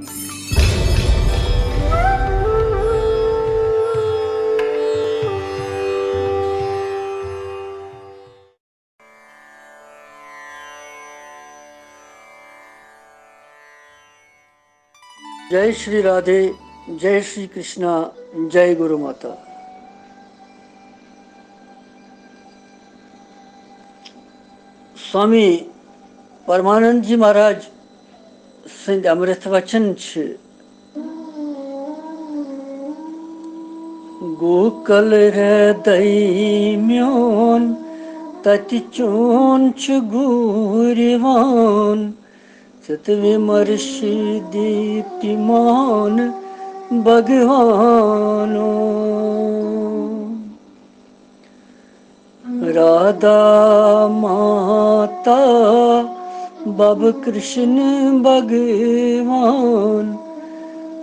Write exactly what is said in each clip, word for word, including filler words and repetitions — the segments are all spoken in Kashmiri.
जय श्री राधे, जय श्री कृष्णा, जय गुरु माता। स्वामी परमानंद जी महाराज سٕنٛدۍ امرت وچن چھِ۔ گوکل ہردے میون، تتہِ چون چھُ گوٗرِوان، ژٕ تہٕ وِمرش دیٖپتِمان بھگوانو۔ राधा माता बब कृष्ण भगवान,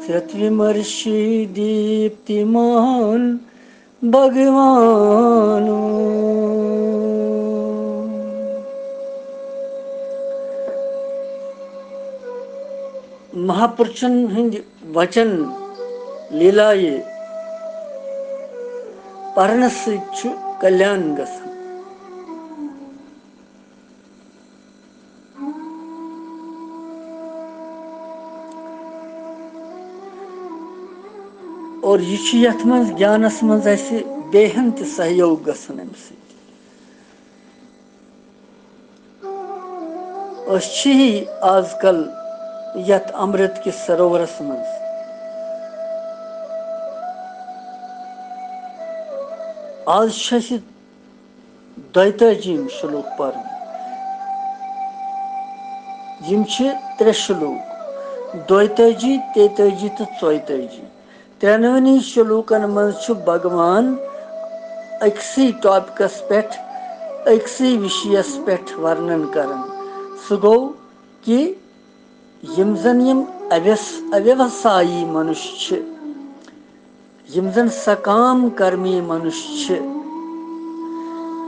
सत्विमर्षि दीप्तिमान भगवानो। महापुरुषन हंद वचन لیلایہِ پرنہٕ سۭتۍ چھُ کلیان گژھان۔ اور یہِ چھُ یتھ منٛز گیانس منٛز اسہِ بیٚیہِ ہن تہِ سہیوگ گژھان امہِ سۭتۍ۔ أسۍ چھِ ہی آز کل یتھ امرت کِس سروورس منٛز۔ آز چھِ اَسہِ دۄیتٲجِم شلوک پرٕنۍ۔ یِم چھِ ترٛےٚ شلوک، دۄیتٲجی، تیتٲجی تہٕ ژۄیتٲجی۔ ترٛٮ۪نوٕنی شلوکن منٛز چھُ بھگوان أکسٕے ٹاپکس پٮ۪ٹھ، أکسٕے وِشیس پٮ۪ٹھ ورنن کران۔ سُہ گوٚو کہِ یِم زن یِم اویس-، اویوسایی منُش چھِ، یِم زن سکام کرمی منُش چھِ،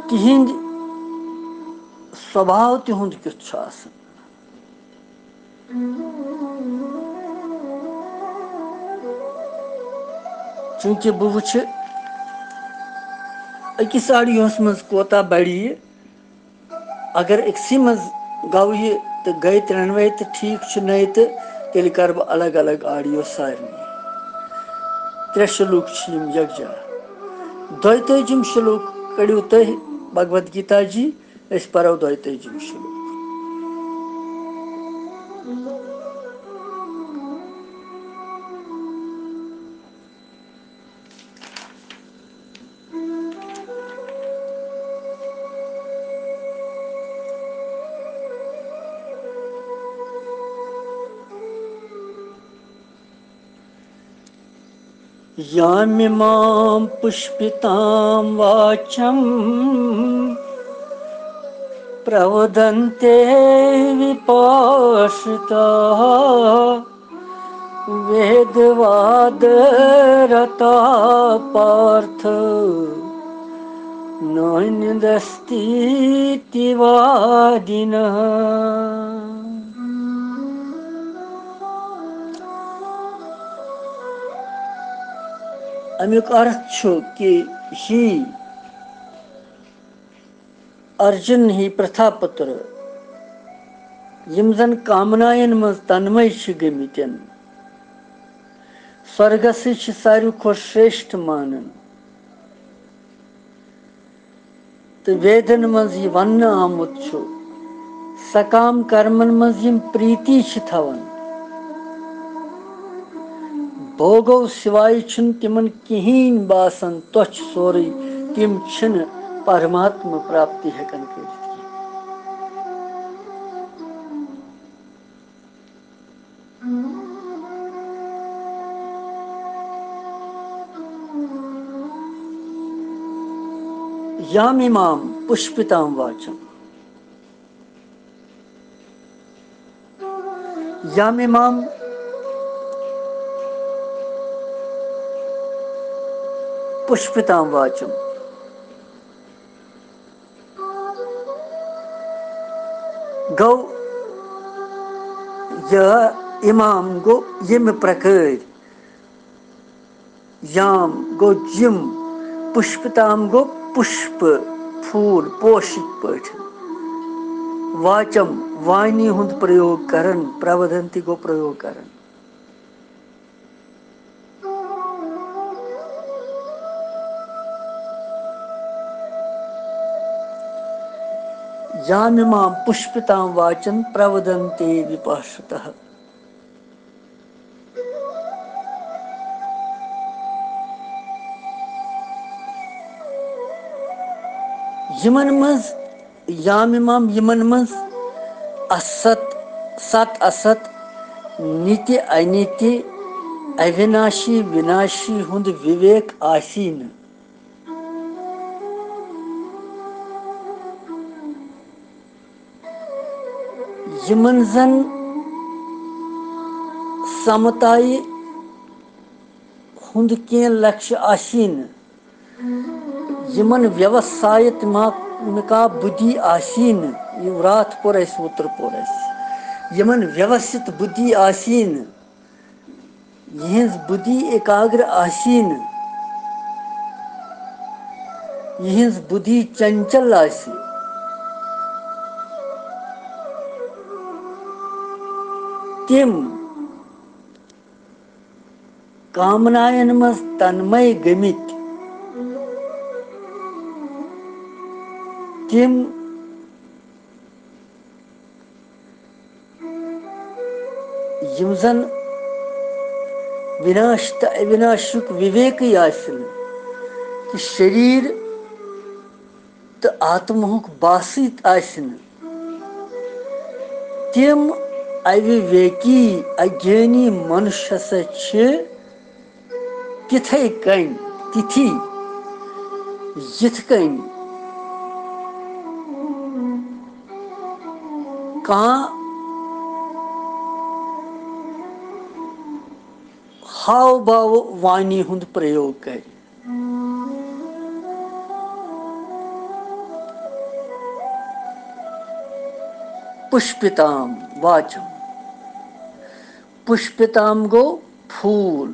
تِہنٛدۍ سوبھاو تِہُنٛد کیُتھ چھُ آسان۔ چوٗنٛکہِ بہٕ وٕچھٕ أکِس آڈیوہس منٛز کوتاہ بڑِ یہِ، اگر أکسٕے منٛز گوٚو یہِ تہٕ گٔے ترٛٮ۪نوَے تہٕ ٹھیٖک چھُ، نَے تہٕ تیٚلہِ کَرٕ بہٕ الگ الگ آڈیو سارنٕے۔ ترٛےٚ شلوک چھِ یِم یکجا۔ دۄیتٲجِم شلوک کٔڑِو تُہۍ بھگوت گیتا جی، أسۍ پَرو دۄیتٲجِم شلوک۔ यामिमां पुष्पितां वाचं प्रवदन्ते विपश्चिताः। वेदवादरता पार्थ नान्यदस्तीति वादिनः। امیُک ارتھ چھُ کہِ ہی ارجُن ہی پرتھا پُتر، یِم زن کامناین منٛز تنمے چھِ گٔمٕتٮ۪ن، سۄرگسٕے چھِ ساروی کھۄتہٕ شریشٹھ مانان۔ تہٕ ویدن منٛز یہِ وننہٕ آمُت چھُ، سکام کرمن منٛز یِم پریتی چھِ تھاوان، بھوگو سوائے چھُنہٕ تِمن کِہیٖنۍ باسان، تۄہہِ چھُ سورُے، تِم چھِنہٕ پرماتما پراپتی ہٮ۪کان کٔرِتھ کینٛہہ۔ यामिमां पुष्पितां वाचं। यामिमां पुष्पितां वाचं। گوٚو یہِ اِمام گوٚو ییٚمہِ پرٛکٲرۍ۔ یام گوٚو جِم، پُشپِتام گوٚو پُشپ، پھوٗل، پوشِکۍ پٲٹھۍ۔ واچم، وانی ہُنٛد پرٛیوگ کرن، پرٛوَدنتی گوٚو پرٛیوگ کرن۔ یامِمام پُشپِتام واچن پرٛوَدنتے وِپاشتہ۔ یِمن منٛز، یامِمام یِمن منٛز اَست، ست اَست، نِتہِ اَنِتہِ، اَوِناشی وِناشی ہُنٛد وِویک آسی نہٕ۔ یِمن زن سمتایہِ ہُنٛد کینٛہہ لکشہِ آسی نہٕ، یِمن ویوسایتمکا بُدھی آسی نہٕ، یہِ راتھ پوٚر اَسہِ، اوترٕ پوٚر اَسہِ، یِمن ویوسِت بُدھی آسی نہٕ، یِہٕنٛز بُدھی ایکاگر آسی نہٕ، یِہٕنٛز بُدھی چنچل آسہِ، تِم کامناین منٛز تنمے گٔمٕتۍ، تِم یِم زن وِناش تہٕ اوِناشُک وِویکٕے آسہِ نہٕ، تہٕ شریٖر تہٕ آتمہُک باسٕے آسہِ نہٕ، تِم اوِویکی اگیٲنی منُش ہسا چھِ تِتھے کٔنۍ، تِتھی، یِتھ کٔنۍ کانٛہہ ہاو باو وانی ہُنٛد پرٛیوگ کرِ۔ پُشپِتام واچم۔ پُشپِتام گوٚو پھوٗل۔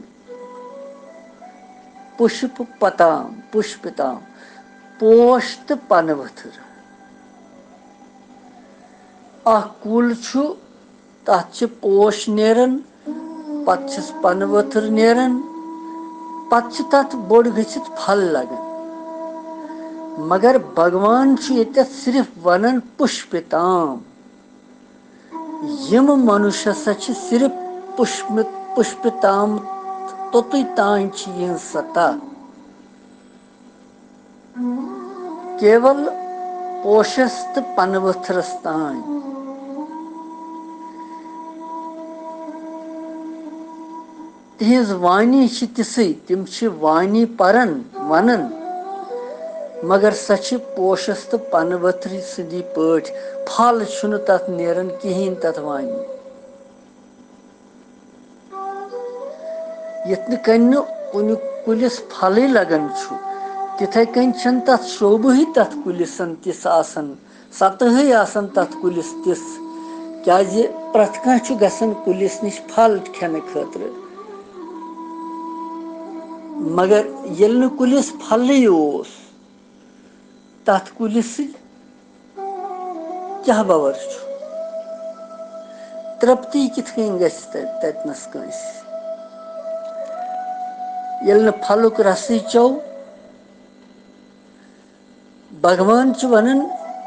پُشپ پتام، پُشپِتام، پوش تہٕ پنہٕ ؤتھٕر۔ اکھ کُل چھُ، تَتھ چھِ پوش نیران، پَتہٕ چھِس پَنہٕ ؤتھٕر نیران، پَتہٕ چھِ تَتھ بوٚڑ گٔژھِتھ پھل لگان۔ مگر بھگوان چھُ ییٚتٮ۪تھ صرف وَنان پُشپِتام۔ یِم منُش ہسا چھِ صرف پُشمِ-، پُشپِتام، توٚتُے تام چھِ یِہٕنٛز سطح۔ کیول پوشس تہٕ پنہٕ ؤتھرس تام۔ تِہنٛز وانی چھِ تِژھٕے، تِم چھِ وانی پران، ونان، مگر سۄ چھِ پوشس تہٕ پنہٕ ؤتھرِ سٕنٛدی پٲٹھۍ، پھل چھُنہٕ تتھ نیران کِہیٖنۍ تتھ وانی۔ یِتھ نہٕ کٔنۍ نہٕ کُنہِ کُلِس پھلٕے لگان چھُ، تِتھے کٔنۍ چھَنہٕ تَتھ شوبہٕے تَتھ کُلِسن تِژھ آسان، سطحٕے آسان تَتھ کُلِس تِژھ، کیازِ پرٛٮ۪تھ کانٛہہ چھُ گژھان کُلِس نِش پھل کھٮ۪نہٕ خٲطرٕ۔ مگر ییٚلہِ نہٕ کُلِس پھلٕے اوس، تَتھ کُلِس سۭتۍ کیٛاہ باور چھُ؟ ترپتی کِتھ کٔنۍ گژھِ تَتہِ، تَتہِ نَس کٲنٛسہِ؟ ییٚلہِ نہٕ پھلُک رسٕے چیوٚو، بھگوان چھُ وَنان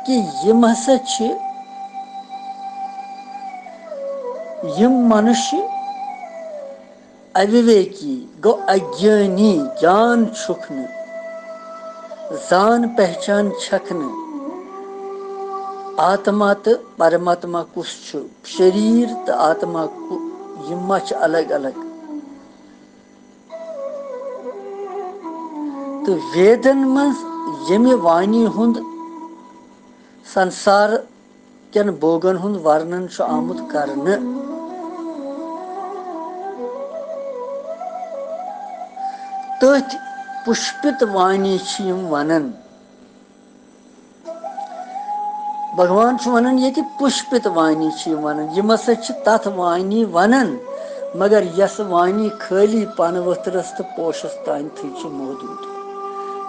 کہِ یِم ہسا چھِ یِم منُش اوِویکی گوٚو اگیٲنی، گیان چھُکھ نہٕ، زان پہچان چھکھ نہٕ۔ آتما تہٕ پرماتما کُس چھُ؟ شریٖر تہٕ آتما کُ-، یِم ما چھِ الگ الگ؟ تہٕ ویدن منٛز ییٚمہِ وانی ہُنٛد سنسار کٮ۪ن بوگن ہُنٛد ورنن چھُ آمُت کرنہٕ۔ تٔتھۍ پُشپِت وانی چھِ یِم ونان۔ بھگوان چھُ وَنان، ییٚتہِ پُشپِت وانی چھِ یِم وَنان، یِم ہسا چھِ تَتھ وانی وَنان، مگر یۄس وانی خٲلی پَنہٕ ؤتھرَس تہٕ پوشَس تانۍ تھٕے چھِ محدوٗد،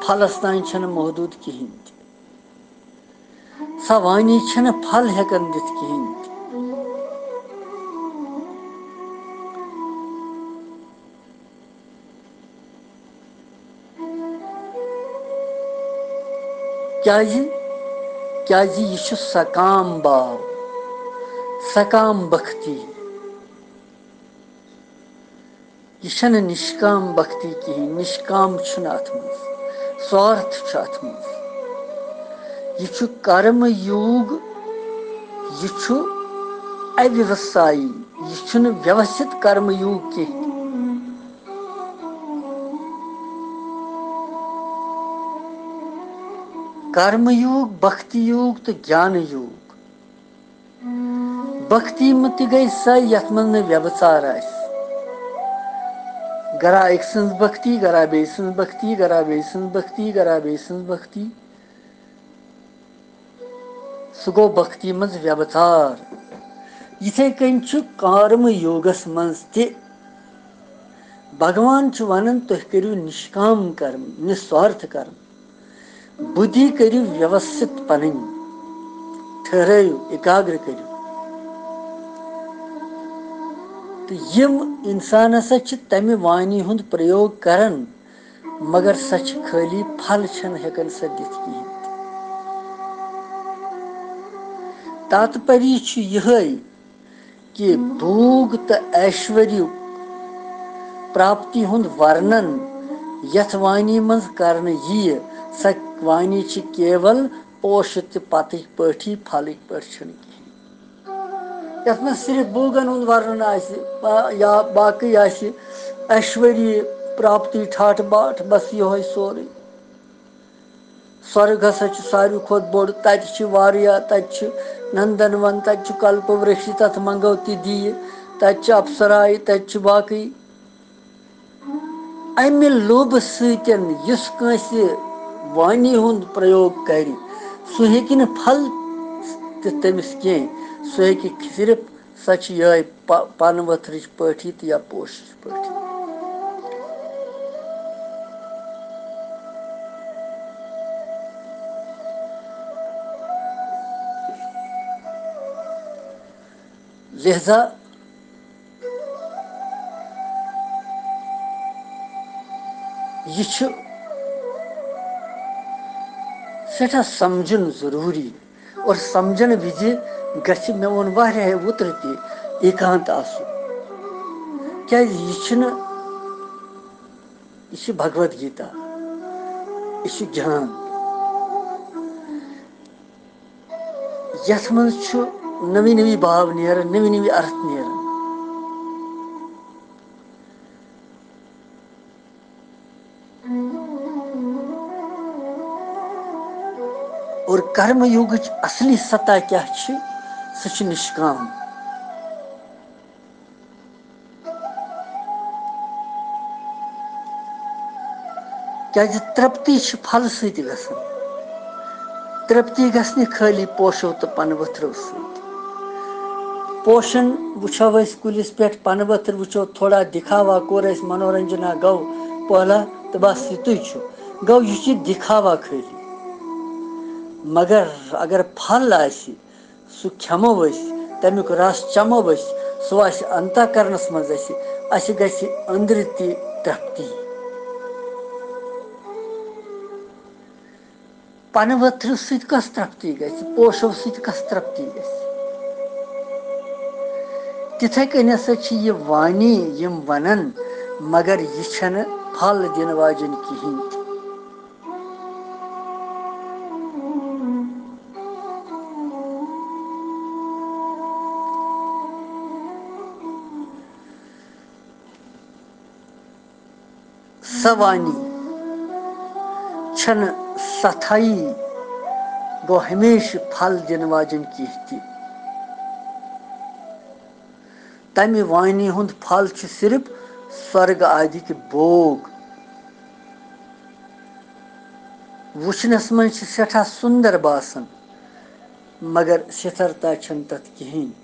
پھلَس تانۍ چھَنہٕ محدوٗد کِہیٖنۍ تہِ۔ سۄ وانی چھَنہٕ پھل ہٮ۪کان دِتھ کِہیٖنۍ تہِ۔ کیازِ؟ کیازِ یہِ چھُ سکام باو، سکام بختی۔ یہِ چھَنہٕ نشکام بختی کِہیٖنۍ، نشکام چھُنہٕ اَتھ منٛز، سوارتھ چھُ اَتھ منٛز۔ یہِ چھُ کرم یوگ، یہِ چھُ اویوسایی، یہِ چھُنہٕ ویوستھت کرم یوگ کینٛہہ۔ کرم یوگ، بھکتی یوگ تہٕ گیان یوگ۔ بھکتی منٛز تہِ گٔے سۄ یتھ منٛز نہٕ ویبچار آسہِ۔ گرا أکۍ سٕنٛز بھکتی، گرا بیٚیہِ سٕنٛز بھکتی، گرا بیٚیہِ سٕنٛز بھکتی، گرا بیٚیہِ سٕنٛز بھکتی۔ سُہ گوٚو بھکتی منٛز ویبچار۔ یِتھے کٔنۍ چھُ کرم یوگس منٛز تہِ۔ بھگوان چھُ ونان، تُہۍ کٔرِو نشکام کرم، نسوارتھ کرم۔ بُدھی کٔرِو ویوستھت پنٕنۍ، ٹھہرٲیِو، ایکاگر کٔرِو۔ تہٕ یِم انسان ہسا چھِ تمہِ وانی ہُنٛد پرٛیوگ کران، مگر سۄ چھِ خٲلی پھل چھَنہٕ ہٮ۪کان سۄ دِتھ کِہیٖنۍ تہِ۔ تاتپری چھُ یِہوٚے کہِ بھوگ تہٕ ایشوریُک پراپتی ہُنٛد ورنن یتھ وانی منٛز کرنہٕ یِیہِ، سۄ وانی چھِ کیول پوشہِ تہٕ پتٕکۍ پٲٹھی، پھلٕکۍ پٲٹھۍ چھُنہٕ کِہیٖنۍ۔ یتھ منٛز صرف بھوگن ہُنٛد ورنن آسہِ، با-، یا باقٕے آسہِ ایشوری، پراپتی، ٹھاٹھ باٹھ، بس یِہوٚے سورُے۔ سۄرگ ہسا چھُ ساروی کھۄتہٕ بوٚڑ، تتہِ چھِ واریاہ، تتہِ چھُ نندن ون، تتہِ چھُ کلپ ورکش، تتھ منٛگو تہِ دِیہِ، تتہِ چھِ اپسرایہِ، تتہِ چھِ باقٕے۔ امہِ لوبہٕ سۭتۍ یُس کٲنٛسہِ وانی ہُنٛد پرٛیوگ کرِ، سُہ ہیٚکہِ نہٕ پھل تہِ تٔمِس کینٛہہ، سُہ ہیٚکہِ صرف، سۄ چھِ یِہوٚے پ-، پنہٕ ؤتھرٕچ پٲٹھی تہٕ یا پوشِچ پٲٹھی۔ لہذا یہِ چھُ سٮ۪ٹھاہ سمجھُن ضروٗری، اور سمجھن وِزِ گژھِ، مےٚ ووٚن واریاہہِ وُترِ تہِ، ایکانت آسُن۔ کیازِ یہِ چھُنہٕ، یہِ چھِ بھگوت گیتا، یہِ چھُ گیان۔ یتھ منٛز چھُ نٔوی نٔوی بھاو نیران، نٔوی نٔوی ارتھ نیران۔ اور کرم یوگٕچ اصلی سطح کیٛاہ چھِ؟ سُہ چھُ نشکام۔ کیازِ ترپتی چھِ پھلہٕ سۭتۍ گژھان۔ ترپتی گژھِ نہٕ خٲلی پوشو تہٕ پنہٕ ؤتھرو سۭتۍ۔ پوشن وٕچھو أسۍ کُلِس پٮ۪ٹھ، پنہٕ ؤتھر وٕچھو، تھوڑا دِکھاوا کوٚر اَسہِ، منورنجنا گوٚو پٲلہ تہٕ بس یِتُے چھُ۔ گوٚو یہِ چھُ دِکھاوا خٲلی۔ مگر اگر پھل آسہِ، سُہ کھٮ۪مو أسۍ، تَمیُک رس چمو أسۍ، سُہ آسہِ انتہ کرنس منٛز اَسہِ، اَسہِ گژھِ أنٛدرٕ تہِ ترپتی۔ پنہٕ ؤتھرٕ سۭتۍ کۄس ترپتی گژھِ؟ پوشو سۭتۍ کۄس ترپتی گژھِ؟ تِتھے کٔنۍ ہسا چھِ یہِ وانی یِم ونان، مگر یہِ چھنہٕ پھل دِنہٕ واجیٚنۍ کِہینۍ تہِ۔ سۄ وانی چھنہٕ ستھایی، گوٚو ہمیشہٕ پھل دِنہٕ واجیٚنۍ کینٛہہ تہِ۔ تمہِ وانی ہُنٛد پھل چھُ صرف سۄرگہٕ آدِکۍ بھوگ۔ وٕچھنس منٛز چھِ سٮ۪ٹھاہ سُندر باسان، مگر ستھرتا چھنہٕ تتھ کِہیٖنۍ۔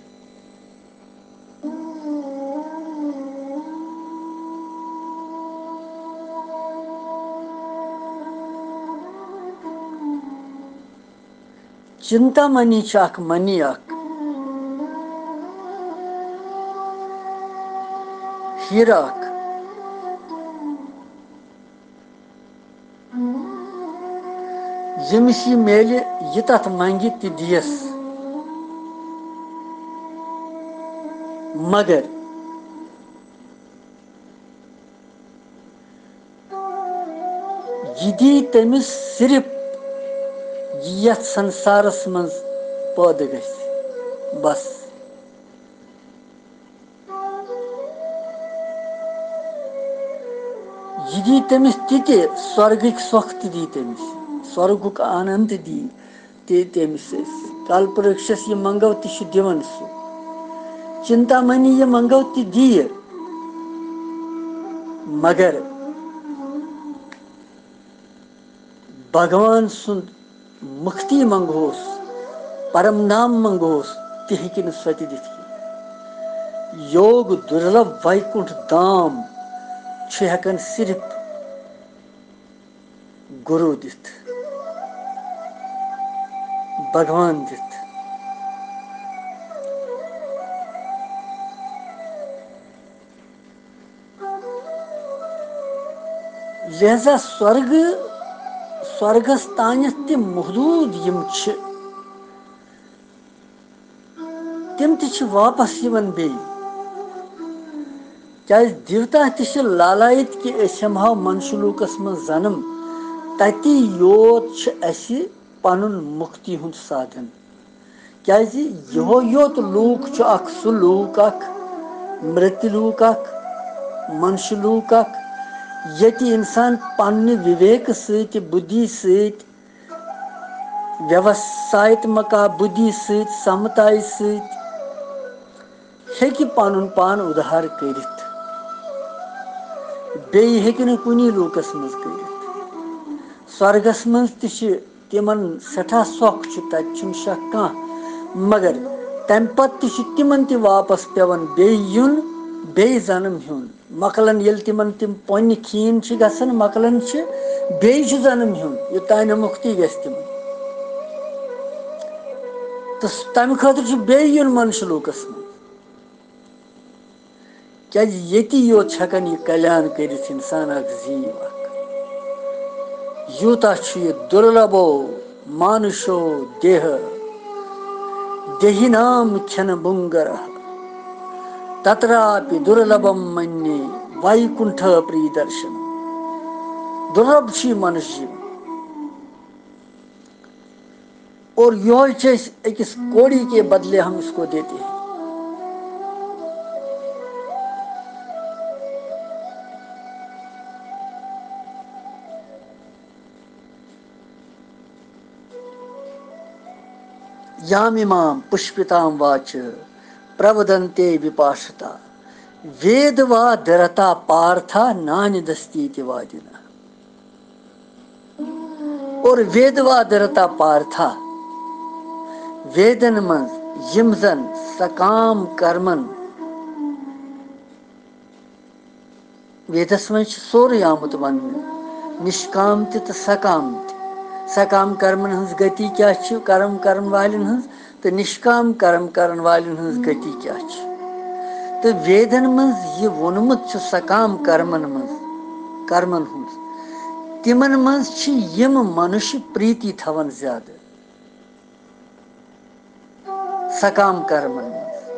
چنتامنی چھِ اکھ منی اکھ، ہیرٕ اکھ۔ ییٚمِس یہِ میلہِ، یہِ تَتھ منٛگہِ، تہِ دِیَس۔ مگر یہِ دی تٔمِس صرف، یہِ یَتھ سنسارس منٛز پٲدٕ گژھِ۔ بس۔ یہِ دی تٔمِس تہِ تہِ، سۄرگٕکۍ سۄکھ تہِ دی تٔمِس، سۄرگُک آنند تہِ دی تہِ تٔمِس أسۍ۔ کلپرکشس یہِ منگو تہِ چھُ دِوان سُہ، چنتامنی یہِ منگو تہِ دِیہِ۔ مگر بھگوان سُنٛد مُکتی منٛگہوس، پرم دھام منٛگہوس، تہِ ہیٚکہِ نہٕ سۄ تہِ دِتھ کینٛہہ۔ یوگ دُرلبھ ویکُنٹھ دھام چھُ ہٮ۪کان صرف گُروٗ دِتھ، بھگوان دِتھ۔ لہذا سۄرگہٕ، سۄرگس تانٮ۪تھ تہِ محدوٗد یِم چھِ، تِم تہِ چھِ واپس یِوان بیٚیہِ۔ کیازِ دیوتا تہِ چھِ لالایت کہِ أسۍ ہٮ۪مہو منشلوکس منٛز زنم، تتی یوت چھِ اسہِ پنُن مُکتی ہُنٛد سادھن۔ کیازِ یِہوے یوت لوٗک چھُ اکھ، سُہ لوٗک اکھ، مرتہِ لوٗک اکھ، منشہِ لوٗک اکھ، ییٚتہِ انسان پننہِ وِویکہٕ سۭتۍ، بُدھی سۭتۍ، ویوسایتمکا بُدھی سۭتۍ، سمتایہِ سۭتۍ ہیٚکہِ پنُن پان اُدھار کٔرِتھ۔ بیٚیہِ ہیٚکہِ نہٕ کُنی لوٗکس منٛز کٔرِتھ۔ سۄرگس منٛز تہِ چھِ تِمن سٮ۪ٹھاہ سۄکھ چھُ، تَتہِ چھُنہٕ شک کانٛہہ۔ مگر تَمہِ پتہٕ تہِ چھُ تِمن تہِ واپس پٮ۪وان بیٚیہِ یُن، بیٚیہِ جنم ہیوٚن۔ مۄکلان ییٚلہِ تِمن تِم پۄنہِ کھیٖن چھِ گژھان، مۄکلان چھِ، بیٚیہِ چھُ جنم ہیوٚن، یوٚتام نہٕ مُکتی گژھِ تِمن۔ تہٕ تَمہِ خٲطرٕ چھُ بیٚیہِ یُن منشلوکس منٛز۔ کیازِ ییٚتی یوت چھِ ہٮ۪کان یہِ کلیان کٔرِتھ انسان اکھ زیٖو اکھ۔ یوٗتاہ چھُ یہِ دُرلبو مانُشو دیہ، دیہی نام کھٮ۪نہٕ بُنگرہ، تتراپی دُرلبم منی ویکُنٹھ پریدرشن۔ دُرلب چھُ یہِ مانُش جیٖون۔ اور یہوے چھِ أسۍ أکِس کوڑی کے بدلے ہم اس کو دیتے ہیں۔ یام امام پُشپِتام واچ پرودنتے وِپاشتا، ویدوا درتا پارتھا نانہِ دستی تہِ وادِنہ۔ اور ویدوا درتا پارتھا، ویدن منٛز یِم زن سکام کرمن، ویدس منٛز چھُ سورُے آمُت وننہٕ، نشکام تہِ تہٕ سکام تہِ۔ سکام کرمن ہٕنٛز گتی کیاہ چھِ، کرم کرن والٮ۪ن ہٕنٛز، تہٕ نشکام کرم کرن والٮ۪ن ہٕنٛز گتی کیاہ چھِ؟ تہٕ ویدن منٛز یہِ ووٚنمُت چھُ سکام کرمن منٛز، کرمن ہُنٛد، تِمن منٛز چھِ یِم منُش پریتی تھاوان زیادٕ سکام کرمن منٛز،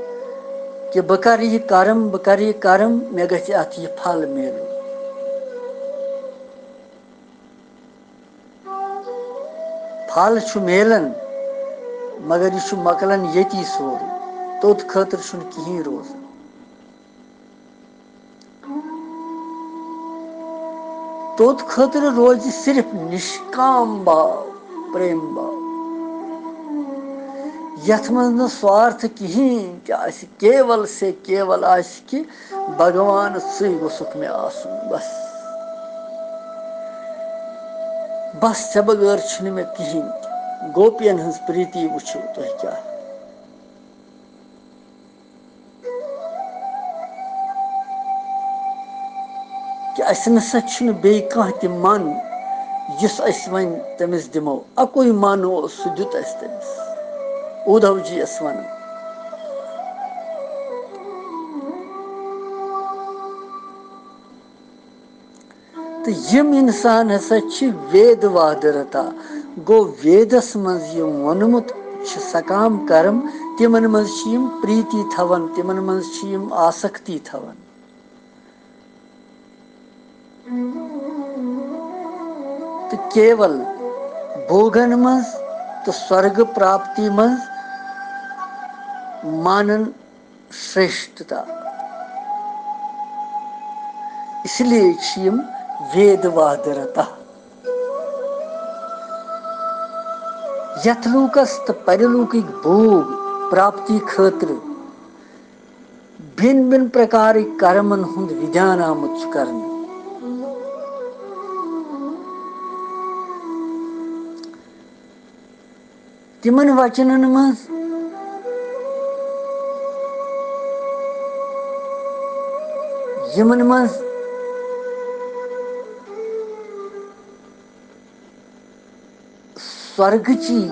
کہِ بہٕ کرٕ یہِ کرم، بہٕ کرٕ یہِ کرم، مےٚ گژھِ اتھ یہِ پھل میلُن۔ پھل چھُ میلان، مگر یہِ چھُ مۄکلان ییٚتی سورُے۔ توٚت خٲطرٕ چھُنہٕ کِہیٖنۍ روزان۔ توٚت خٲطرٕ روزِ صرف نشکام بھاو، پریم بھاو، یتھ منٛز نہٕ سوارتھ کِہیٖنۍ تہِ آسہِ، کیول سے کیول آسہِ کہِ بھگوان، ژٕے گوٚژھُکھ مےٚ آسُن، بس۔ بس، ژےٚ بغٲر چھُنہٕ مےٚ کِہیٖنۍ تہِ۔ گوپین ہٕنٛز پریتی وٕچھِو تُہۍ کیٛاہ۔ کہِ اَسہِ نہ سا چھُنہٕ بیٚیہِ کانٛہہ تہِ من، یُس أسۍ وۄنۍ تٔمِس دِمو۔ اَکُے من اوس، سُہ دیُت اَسہِ تٔمِس، اُدھو جی یَس وَنان۔ تہٕ یِم اِنسان ہسا چھِ وید وادرتا، گوٚو ویدس منٛز یِم ووٚنمُت چھِ سکام کرم، تِمن منٛز چھِ یِم پریتی تھاوان، تِمن منٛز چھِ یِم آسکتی تھاوان۔ تہٕ کیول بھوگن منٛز تہٕ سورگ پراپتی منٛز مانن شریشٹھتا۔ اس لیے چھِ یِم وید وادرتا۔ یتھ لوکس تہٕ پرلوکٕکۍ بھوگ پراپتی خٲطرٕ بھن بھن پرکارٕکۍ کرمن ہُنٛد ودھان آمُت چھُ کرنہٕ۔ تِمن وچنن منٛز، یِمن منٛز سۄرگٕچی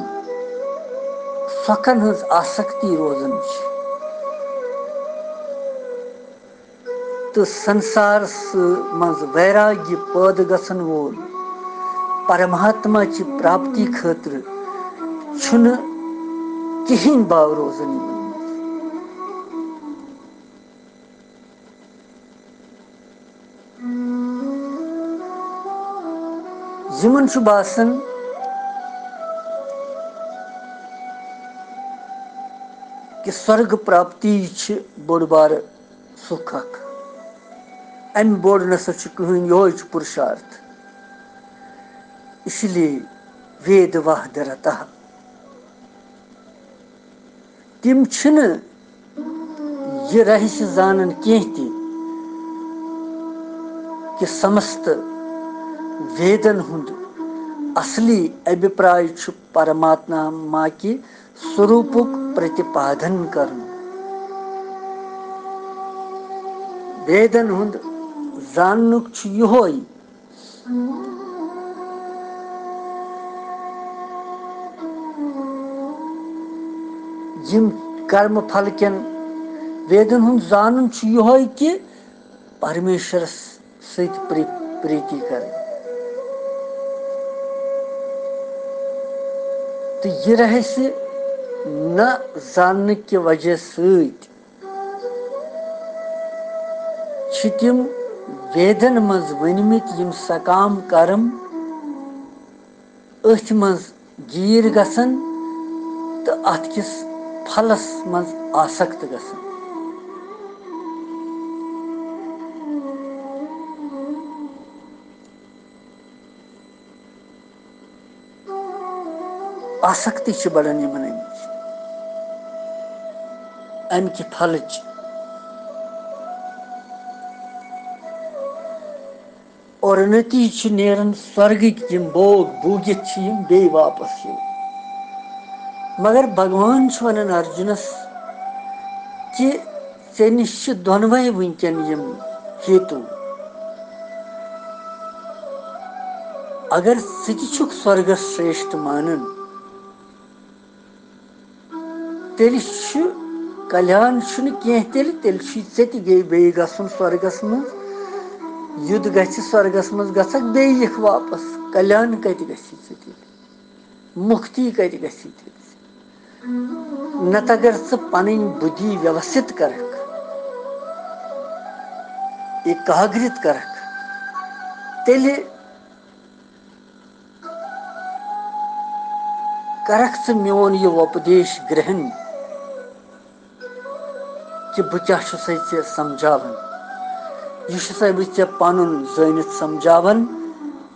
سۄکھن ہٕنٛز آسکتی روزان چھِ۔ تہٕ سنسارس منٛز ویراگی پٲدٕ گژھن وول پرماتما چہِ پراپتی خٲطرٕ چھُنہٕ کِہیٖنۍ باو روزان یِمن منٛز۔ یِمن چھُ باسان کہِ سۄرگ پراپتی چھِ بوٚڑ بارٕ سُکھ اکھ۔ امہِ بوٚڑ نسا چھُ کٕہٕنۍ، یِہوٚے چھُ پُرشارتھ۔ اس لیے وید واہ درتہ۔ تِم چھِنہٕ یہِ رہسیہ زانان کینٛہہ تہِ کہِ سمست ویدن ہُنٛد اصلی ابھیپراے چھُ پرماتما کہِ سوروپُک پرتپادن کرُن۔ ویدن ہُنٛد زاننُک چھُ یِہوے، یِم کرم پھل کٮ۪ن ویدن ہُنٛد زانُن چھُ یِہوے کہِ پرمیشورس سۭتۍ پری-، پریتی کرٕنۍ۔ تہٕ یہِ رہسیہ نہ زاننہٕ کہِ وجہ سۭتۍ چھِ تِم ویدن منٛز ؤنمٕتۍ یِم سکام کرم أتھۍ منٛز گیٖر گژھن تہٕ اتھ کِس پھلس منٛز آسکت گژھن۔ آسکتی چھِ بڑان یِمن امِچ، امہِ کہِ پھلٕچ۔ اور نتیجہٕ چھِ نیران سۄرگٕکۍ یِم بھوگ بھوٗگِتھ چھِ یِم بیٚیہِ واپس یِوان۔ مگر بھگوان چھُ ونان ارجُنس کہِ ژےٚ نِش چھِ دۄنوَے وٕنکٮ۪ن یِم ہیتو۔ اگر ژٕ تہِ چھُکھ سۄرگس شریشٹھ مانان، تیٚلہِ چھُ کلیان چھُنہٕ کینٛہہ تیٚلہِ، تیٚلہِ چھُے ژےٚ تہِ بیٚیہِ، بیٚیہِ گژھُن سۄرگس منٛز۔ یُتھ گژھِ سۄرگس منٛز گژھکھ، بیٚیہِ یِکھ واپس۔ کلیان کتہِ گژھی ژےٚ تیٚلہِ؟ مُکتی کتہِ گژھی تیٚلہِ؟ نتہٕ اگر ژٕ پنٕنۍ بُدھی ویوستھت کرکھ، ایکاگرت کرکھ، تیٚلہِ کرکھ ژٕ میون یہِ وۄپدیش گرہن کہِ بہٕ کیٛاہ چھُسے ژےٚ سمجھاوان؟ یہِ چھُسے بہٕ ژےٚ پنُن زٲنِتھ سمجھاوان،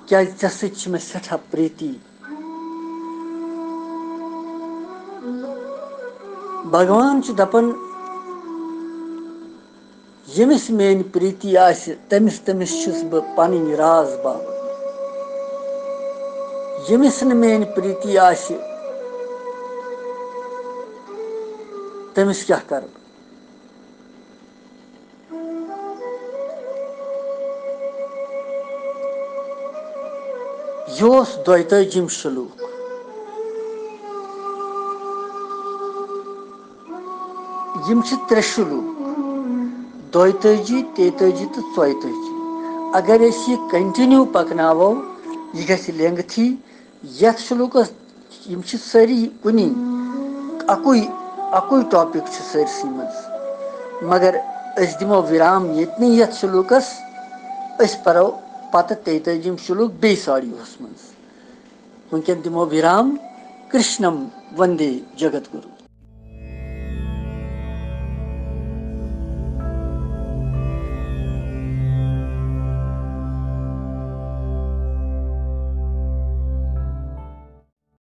کیٛازِ ژےٚ سۭتۍ چھِ مےٚ سٮ۪ٹھاہ پریتی۔ بھگوان چھُ دپان، ییٚمِس میٲنۍ پریتی آسہِ، تٔمِس، تٔمِس چھُس بہٕ پنٕنۍ راز باوان۔ ییٚمِس نہٕ میٲنۍ پریتی آسہِ، تٔمِس کیٛاہ کَرٕ بہٕ؟ یہِ اوس دۄیتٲجِم شلوک۔ یِم چھِ ترٛےٚ شلوک، دۄیتٲجی، تیتٲجی تہٕ ژۄیتٲجی۔ اگر أسۍ یہِ continue پکناوو، یہِ گژھِ lengthy۔ یتھ شلوکس، یِم چھِ سٲری کُنی، اکُے، اکُے topic چھُ سٲرسٕے منٛز، مگر أسۍ دِمو وِرام ییٚتنٕے یتھ شلوکس۔ أسۍ پرو پتہٕ تیتٲجِم شلوک بیٚیِس audio-ہس منٛز۔ وٕنکٮ۪ن دِمو وِرام۔ کرشنم وندے جگت گُروٗ۔